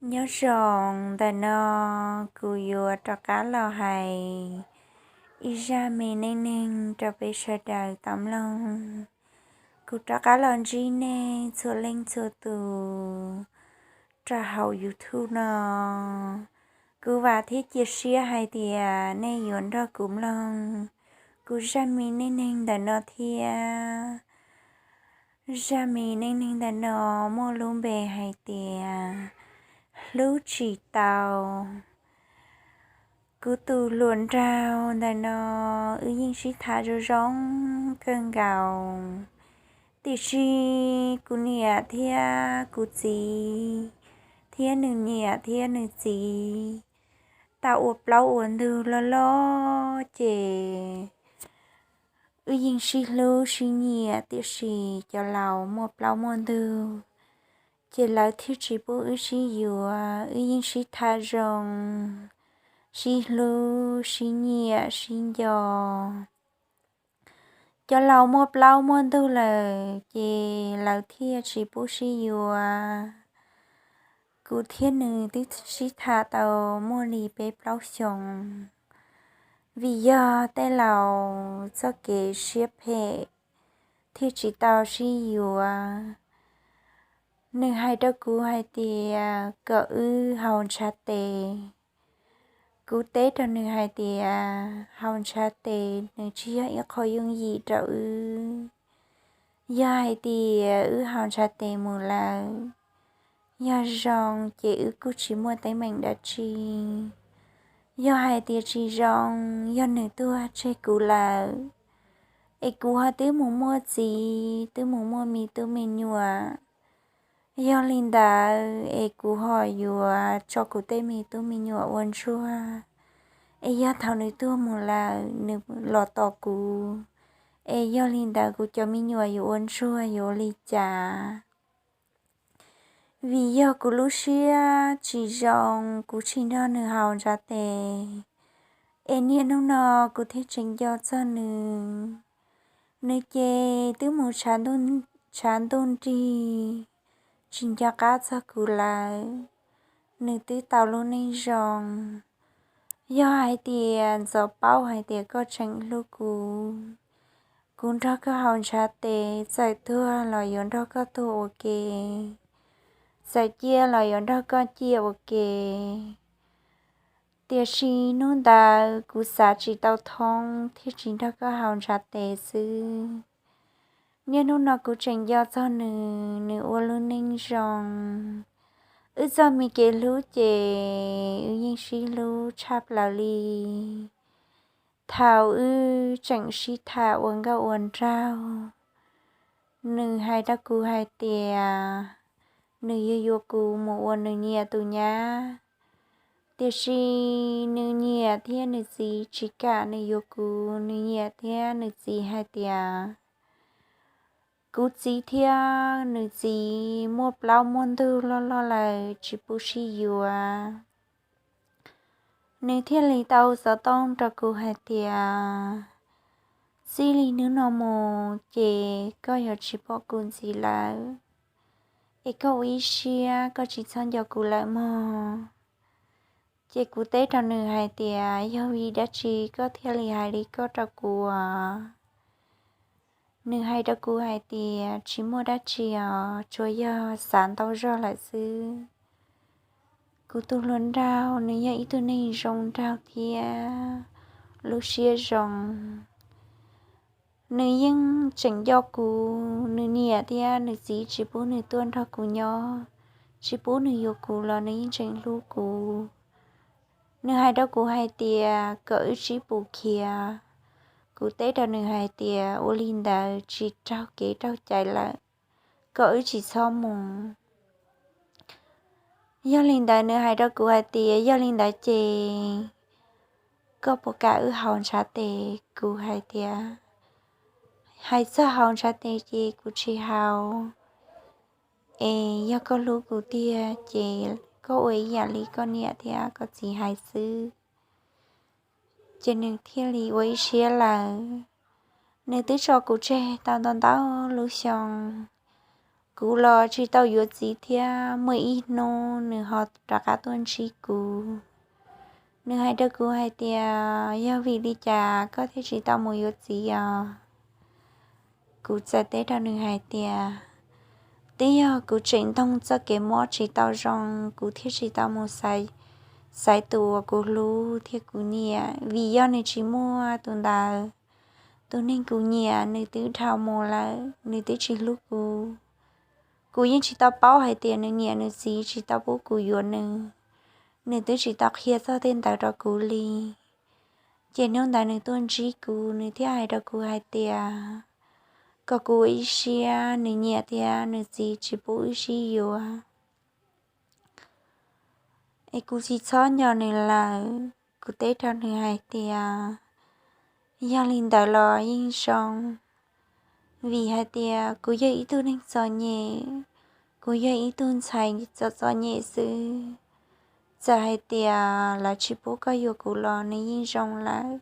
Nyob zoo, ntawm no kuv yuav rov qab los hais ib zaj me neej neeg rau peb sawv daws tau mloog. Kuv rov qab los ntsib nej txhua leej txhua tus rau hauv YouTube no. Kuv vam thiab cia siab hais tias nej yuav nrog kuv mloog kuv zaj me neej neeg ntawm no thiab. Zaj me neej neeg ntawm no muaj lub npe hais tias hlub tsis tau. Kuv tus hluas nraug ntawm no wb yeej sib tham zoo zoo kawg nkaus, tiam sis kuv niam thiab kuv txiv, thiab nws niam thiab nws txiv tau ua plaub ua ntug loj loj ces wb yeej sib hlub sib nyiam, tiam sis cov laus muaj plaub muaj ntug ces lawv thiaj tsis pub wb sib yuav. Wb yeej sib tham zoo, sib hlub sib nyiam sib nco. Cov laus muaj plaub muaj ntug lawm ces lawv thiaj tsis pub sib yuav. Kuv thiab nws twb sib tham tau muaj li peb plaub xyoos, vim yog tej laus txoj kev siab phem thiaj tsis tau sib yuav. Nws hais rau kuv hais tias kom wb haus ntshav tes. Kuv teb rau nws hais tias haus ntshav tes nws tsis yog ib qho yooj yim rau wb. Yog hais tias wb haus ntshav tes mus lawm, yog zoo ces wb kuj tsis muaj teeb meem dab tsi. Yog hais tias tsis zoo, yog nws tuag tseg kuv lawm, es kuv ho twb mus muaj txiv, twb mus muaj me tub me nyuam, yog li ntawd es kuv ho yuav tso kuv tej me tub me nyuam ua ntsuag, es yog thaum nws tuag mus lawm nws los tos kuv, es yog li ntawd kuv cov me nyuam yuav ua ntsuag yuav ua li cas? Vim yog kuv lub siab tsis zoo, kuv tsis nrog nws haus ntshav tes, es niaj hnub no kuv thiaj tseem nco txog nws. Nws ces twb mus tshav ntuj nrig, tsis nco qab txog kuv lawm. Nws twb tau lub neej zoo. Yog hais tias ntxov paub hais tias koj tseem hlub kuv, kuv nrog koj haus ntshav tes, txawm tuag los yuav nrog koj tuag ua ke, txawm ciaj los yuav nrog koj ciaj ua ke. Tiam sis hnub ntawd kuv xav tsis tau thoob thiaj tsis nrog koj haus ntshav tes xwb. Niaj hnub no kuv tseem nco txog nws, nws ua lub neej zoo. Wb txoj me kev hlub ces wb yeej sib hlub tshaj plaws li. Thaum wb tseem sib tham ua nkauj ua nraug, nws hais rau kuv hais tias nws yuav yuav kuv mus ua nws niam tus nyab. Tiam sis nws niam thiab nws txiv tsis kam nws yuav kuv. Nws niam thiab nws txiv hais tias kuv txiv thiab nws txiv muaj plaub muaj ntug loj loj lawm tsis pub sib yuav. Nws thiaj li tau xov tooj rau kuv hais tias txij li hnub no mus ces koj yuav tsis pom kuv ntxiv lawm, es koj ua ib siab koj tsis txhob nco kuv lawm mog. Ces kuv teb rau nws hais tias yog vim dab tsi koj thiaj li hais li koj rau kuv? Nws hais rau kuv hais tias tsis muaj dab tsi os, tsuas yog xav ntau zog lawm xwb. Kuv tus hluas nraug nws yog ib tug neeg zoo nraug thiab lub siab zoo. Nws yeej tseem nco kuv, nws niam thiab nws txiv tsis pub nws tuaj nrog kuv nyob, tsis pub nws yuav kuv los nws yeej tseem hlub kuv. Nws hais rau kuv hais tias kom wb sib pus khiav. Kuv teb rau nws hais tias ua li ntawd tsis raug kev raug cai lawm, kom wb tsis txhob mus. Yog li ntawd nws hais rau kuv hais tias yog li ntawd ces koj puas kam wb haus ntshav tes? Kuv hais tias hais txog haus ntshav tes ces kuv tsis haus. Es yog koj hlub kuv tiag ces koj ua ib yam li koj niam thiab koj txiv hais xwb. Ces nws thiaj li ua ib siab lawm. Nws twb tso kuv tseg tau ntau ntau lub xyoo, kuv los tsis tau yuav txiv thiab muaj ib hnub nws ho rov qab tuaj ntsib kuv. Nws hais rau kuv hais tias, yog vim li cas koj thiaj tsis tau mus yuav txiv os? Kuv txawm teb rau nws hais tias, twb yog kuv tseem ntoog txoj kev mob tsis tau zoo, kuv thiaj tsis tau mus xaiv, xaiv tus uas kuv hlub thiab kuv nyiam, vim yog nws tsis muaj tus ntawd. Tus neeg kuv nyiam nws twb dhau mus lawm, nws twb tsis hlub kuv. Kuv yeej tsis tau paub hais tias nws niam nws txiv tsis tau pub kuv yuav nws, nws twb tsis tau qhia txog tej ntawd rau kuv li. Ces hnub ntawd nws tuaj ntsib kuv, nws thiaj hais rau kuv hais tias kom kuv ua ib siab, nws niam thiab nws txiv tsis pub wb sib yuav. Es kuv tsis txhob nco nws lawm, kuv teb rau nws hais tias, yog li ntawd los yeej zoo, vim hais tias kuv yog ib tug neeg txom nyem, kuv yog ib tug ntxhais txom txom nyem xwb. Txawm hais tias lawv tsis pub koj yuav kuv los nws yeej zoo lawm.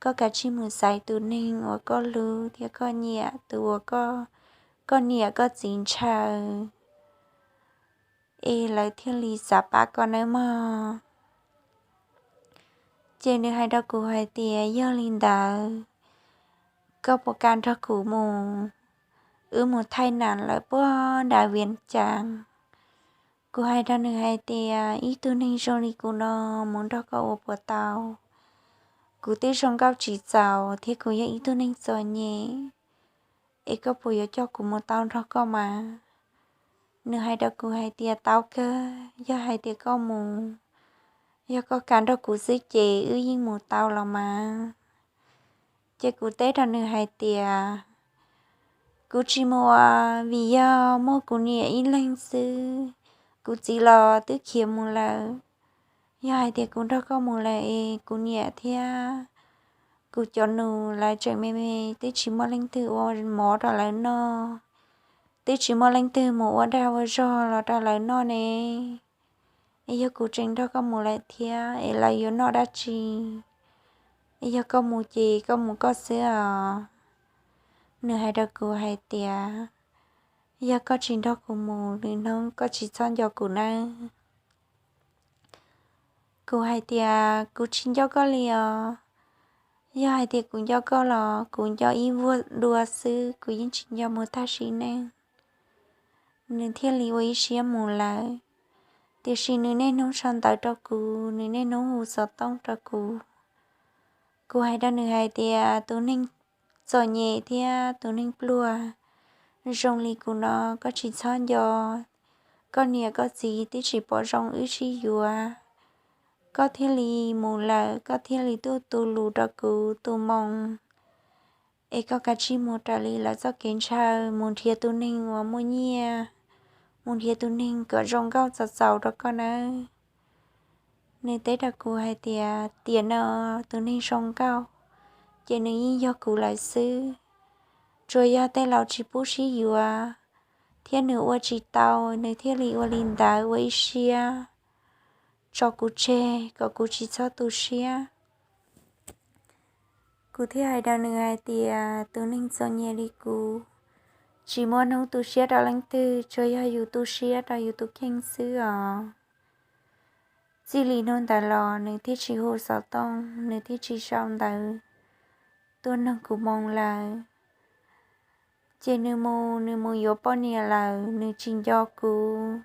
Koj kav tsij mus xaiv tus neeg uas koj hlub thiab koj nyiam, tus uas koj niam koj txiv ntshaw, es lawv thiaj li xav pab koj nawb mog. Ces nws hais rau kuv hais tias, yog li ntawd, koj puas kam nrog kuv mus, wb mus thaij nam lawm puag nram Vias Cas? Kuv hais rau nws hais tias, ib tug neeg zoo li kuv no mus nrog koj ua puas tau? Kuv twb zoo nkauj tsis txaus thiab kuv yog ib tug neeg txom nyem, es koj puas yuav coj kuv mus tau nrog koj mas? Nws hais rau kuv hais tias, tau kawg, yog hais tias koj mus, yog koj kam nrog kuv xwb ces wb yeej mus tau los mas. Ces kuv teb rau nws hais tias, kuv tsis mus, vim yog muaj kuv niam ib leeg xwb, kuv txiv los twb khiav mus lawm. Yog hais tias kuv nrog koj mus lawm es kuv niam thiab kuv cov nus lawv tseem me me, twb tsis muaj leej twg ua mov rau lawv noj, twb tsis muaj leej twg mus ua dag ua zog los rau lawv noj ne. Es yog kuv tseem nrog koj mus lawm thiab es lawv yuav noj dab tsi? Es yog koj mus ces koj mus koj xwb os. Nws hais rau kuv hais tias, yog koj tsis nrog kuv mus, lwm hnub koj tsis txhob nco kuv nawb. Kuv hais tias, kuv tsis nco koj li os. Yog hais tias kuv nco koj los kuv nco ib vuag dua xwb, kuv yeej tsis nco mus tag sim neej. Nws thiaj li ua ib siab mus lawm. Tiam sis nws niaj hnub sau ntawv rau kuv, nws niaj hnub hu xov tooj rau kuv. Kuv hais rau nws hais tias, tus neeg txom nyem thiab tus neeg pluag zoo li kuv no koj tsis txhob nco. Koj niam koj txiv twb tsis pom zoo wb sib yuav, koj thiaj li mus lawm, koj thiaj li tuaj tu lus rau kuv tu moo. Es koj kav tsij mus raws li lawv txoj kev ntshaw, mus nrhiav tus neeg uas muaj nyiaj, mus nrhiav tus neeg kom zoo nkauj txaus txaus rau koj nawb. Nws teb rau kuv hais tias, tiam no tus neeg zoo nkauj ces nws yeej yog kuv lawm xwb. Tsuas yog tej laus tsis pub sib yuav thiab nws ua tsis tau, nws thiaj li ua li ntawd, ua ib siab tso kuv tseg kom kuv tsis txhob tu siab. Kuv thiaj hais rau nws hais tias, tus neeg txom nyem li kuv tsis muaj hnub tu siab rau leej twg, tsuas yog yus tu siab rau yus tus kheej xwb os. Txij li hnub ntawd los nws thiaj tsis hu xov tooj, nws thiaj tsis sau ntawv tuaj nug kuv moo lawm. Ces nws mus, nws mus yuav poj niam lawm, nws tsis nco kuv.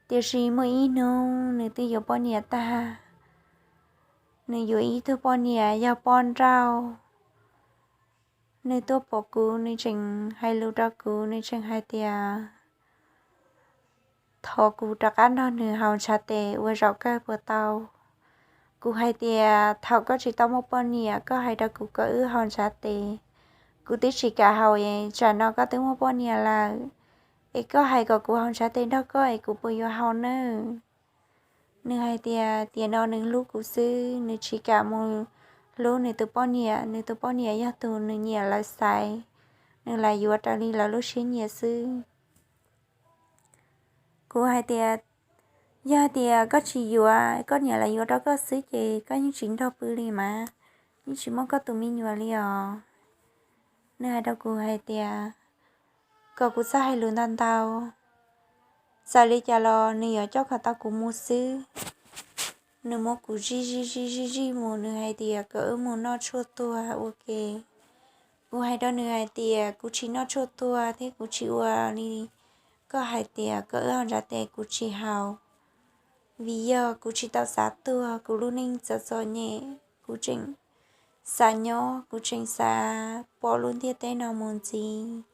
Tiam sis muaj ib hnub nws twb yuav poj niam tag, nws yuav ib tug poj niam yog poj nrauj. Nws tuaj pom kuv, nws tseem hais lus rau kuv, nws tseem hais tias thov kuv rov qab nrog nws haus ntshav tes ua zaum kawg puas tau. Kuv hais tias, thaum koj tsis tau muaj poj niam koj hais rau kuv kom wb haus ntshav tes, kuv twb tsis kam haus es tsam no koj twb muaj poj niam lawm, es koj hais kom kuv haus ntshav tes nrog koj es kuv puas yuav haus nawb? Nws hais tias tiam no nws hlub kuv xwb, nws tsis kam mus hlub nws tus poj niam, nws tus poj niam yog tus nws nyiam lawv xaiv, nws lam yuav raws li lawv lub siab nyiam xwb. Kuv hais tias, yog hais tias koj tsis yuav, koj niam lawv yuav rau koj xwb ces koj yeej tsis nrog pw li mas, yeej tsis muaj koj tus me nyuam li os. Nws hais rau kuv hais tias, kom kuv txhob hais lus ntau ntau. Txawm li cas los nws yuav coj kom tau kuv mus xwb. Nws muab kuv zij zij zij zij zij mus, nws hais tias kom wb mus noj tshuaj tuag ua ke. Kuv hais rau nws hais tias kuv tsis noj tshuaj tuag thiab kuv tsis ua li koj hais tias koj wb ua ntsav tes kuv tsis haus, vim yog kuv tsis tau xav tuag, kuv lub neej txom txom nyem, kuv tseem xav nyob, kuv tseem xav pom lub ntiaj teb no mus ntxiv.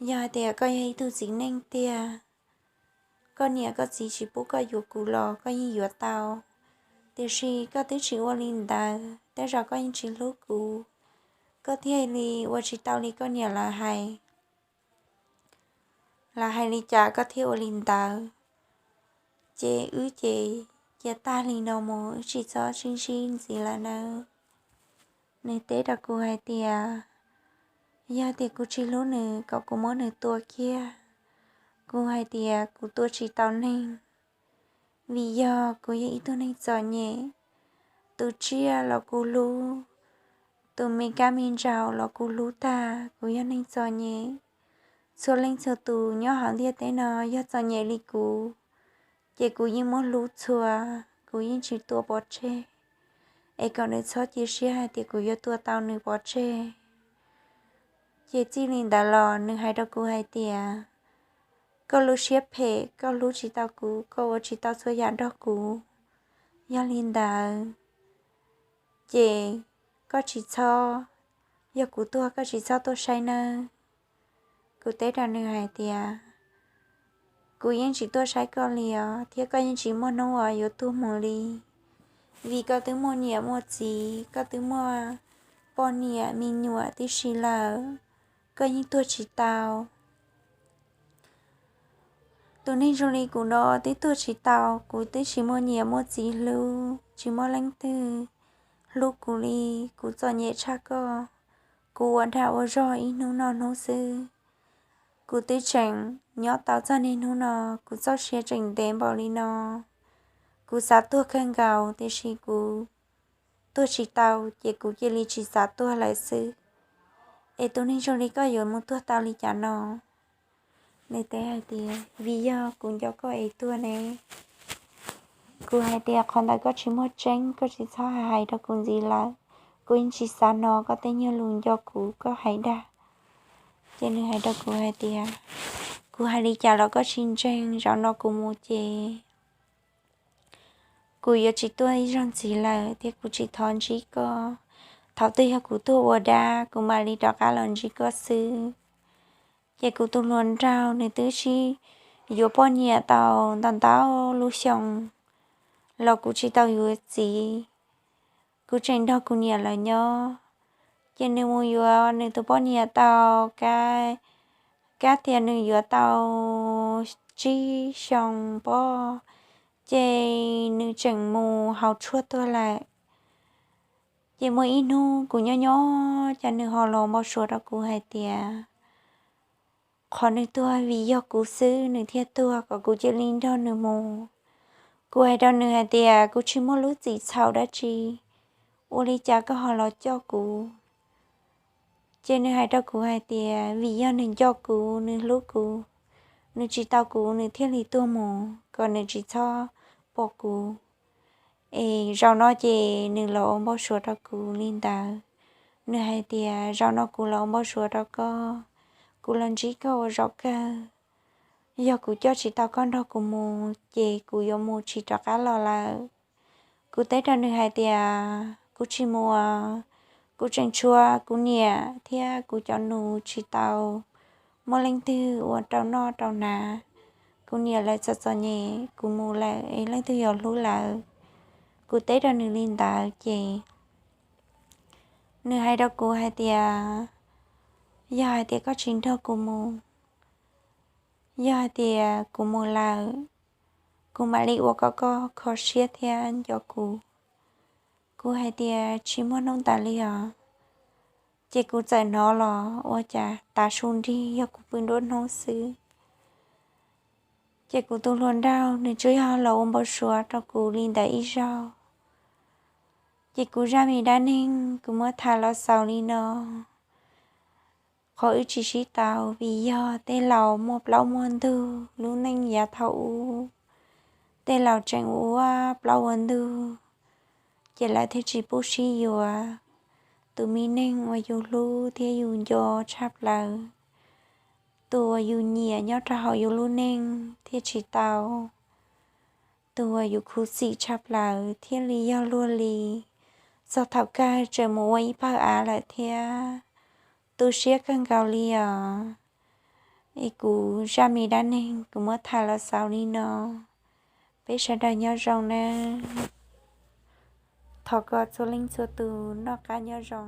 Yog hais tias koj yog ib tug txiv neej tiag, koj niam koj txiv tsis pub koj yuav kuv los koj yeej yuav tau, tiam sis koj twb tsis ua li ntawd, tej zaum koj yeej tsis hlub kuv, koj thiaj li ua tsis tau li koj niam lawv hais. Lawv hais li cas koj thiaj ua li ntawd, ces wb ces cia tag li no mus, wb tsis txhob sib ntsib ntxiv lawm nawb. Nws teb rau kuv hais tias, yog tias kuv tsis hlub nws, kom kuv muab nws tua kiag. Kuv hais tias kuv tua tsis tau neeg, vim yog kuv yog ib tug neeg txom nyem. Tus tsiaj los kuv hlub, tus me kab me ntsaum los kuv hlub tag. Kuv yog neeg txom nyem, txhua leej txhua tus nyob hauv ntiaj teb no yog txom nyem li kuv, ces kuv yeej muab hlub txhua, kuv yeej tsis tua pov tseg, es kom nws txhob cia siab hais tias kuv yuav tua tau nws pov tseg. Ces txij li ntawd los nws hais rau kuv hais tias, koj lub siab phem, koj hlub tsis tau kuv, koj ua tsis tau txhua yam nrog kuv. Yog li ntawd, ces koj tsis txhob, yog kuv tuag koj tsis txhob tuaj saib nawb. Kuv teb rau nws hais tias, kuv yeej tsis tuaj saib koj li os, thiab koj yeej tsis muaj hnub uas yuav tuag mus li, vim koj twb muaj niam muaj txiv, koj twb muaj poj niam me nyuam tib si lawm, koj yeej tuag tsis tau. Tus neeg zoo li kuv no twb tuag tsis tau, kuv twb tsis muaj niam muaj txiv hlub, tsis muaj leej twg hlub kuv li, kuv txom nyem tshaj koj. Kuv ua dag ua zog ib hnub noj hnub xwb, kuv twb tseem nyob tau txog niaj hnub no, kuv txoj sia tseem ntev npaum li no, kuv xav tuag kawg nkaus tiam sis kuv tuag tsis tau, ces kuv cia li tsis xav tuag lawm xwb. Es tus neeg zoo li koj yuav mus tuag tau li cas no? Nws teb hais tias, vim yog kuv nco koj es tuag ne. Kuv hais tias, qhov ntawd koj tsis muaj tseeb, koj tsis txhob hais rau kuv ntxiv lawm. Kuv yeej tsis xav hnov koj tej nyuag lus nco kuv koj hais dag. Ces nws hais rau kuv hais tias, kuv hais li cas los koj tsis ntseeg, zaum no kuv mus ces kuv yuav tsis tuaj ib zaug ntxiv lawm thiab kuv tsis thov ntsib koj. Thaum twg yog kuv tuag ua dab, kuv mam li rov qab los ntsib koj xwb. Ces kuv tus hluas nraug nws twb sib yuav poj niam tau ntau ntau lub xyoo los kuv tsis tau yuav txiv. Kuv tseem nrog kuv niam lawv nyob, ces nws mus yuav nws tus poj niam tau, kab tias nws yuav tau tsib xyoo pob, ces nws tseem mus haus tshuaj tuag lawm. Ces muaj ib hnub kuv nyob nyob, cas nws ho los npau suav rau kuv hais tias, qhov nws tuag vim yog kuv xwb nws thiaj tuag, kom kuv cia li nrog nws mus. Kuv hais rau nws hais tias, kuv tsis muaj lub txim txhaum dab tsi, ua li cas koj ho los coj kuv? Ces nws hais rau kuv hais tias, vim yog nws nco kuv, nws hlub kuv, nws tsis tau kuv nws thiaj li tuag mus, kom nws tsis txhob pom kuv. Es zaum no ces nws los ua npau suav rau kuv li ntawd. Nws hais tias, zaum no kuv los ua npau suav rau koj, kuv los ntsib koj ua zaum kawg. Yog kuv coj tsis tau koj nrog kuv mus ces kuv yuav mus tsis rov qab los lawm. Kuv teb rau nws hais tias, kuv tsis mus, kuv tseem tshuav kuv niam thiab kuv cov nus tsis tau muaj leej twg ua rau noj rau hnav. Kuv niam lawv txom txom nyem, kuv mus lawm es leej twg yuav hlub lawv? Kuv teb rau nws li ntawd ces nws hais rau kuv hais tias, yog hais tias koj tsis nrog kuv mus, yog hais tias kuv mus lawm, kuv mam li ua kom koj kho siab thiab nco kuv. Kuv hais tias, tsis muaj hnub ntawd li os. Ces kuv txawm hnov los ua cas tav su nrig yog kuv pw nruab hnub xwb. Ces kuv tus hluas nraug nws tsuas yog los ua npau suav rau kuv li ntawd ib zaug. Ces kuv zaj me dab neeg kuv muab tham los xaus li no. qhov wb tsis sib tau vim yog tej laus muaj plaub muaj ntug, lub neej yav thaum ub tej laus tseem ua plaub ua ntug, ces lawv thiaj tsis pub sib yuav. Tus me neeg uas yus hlub thiab yus nco tshaj plaws, tus uas yus nyiam nyob rau hauv yus lub neej thiaj tsis tau, tus uas yus khuv xim tshaj plaws thiaj li yog luag li. Txog thaum kawg tseem mus ua ib pawg av lawm thiab, tu siab kawg nkaus li os. Es kuv zaj me dab neeg kuv muab tham los xaus li no. Peb sawv daws nyob zoo nawb. Thov kom txhua leej txhua tus noj qab nyob zoo.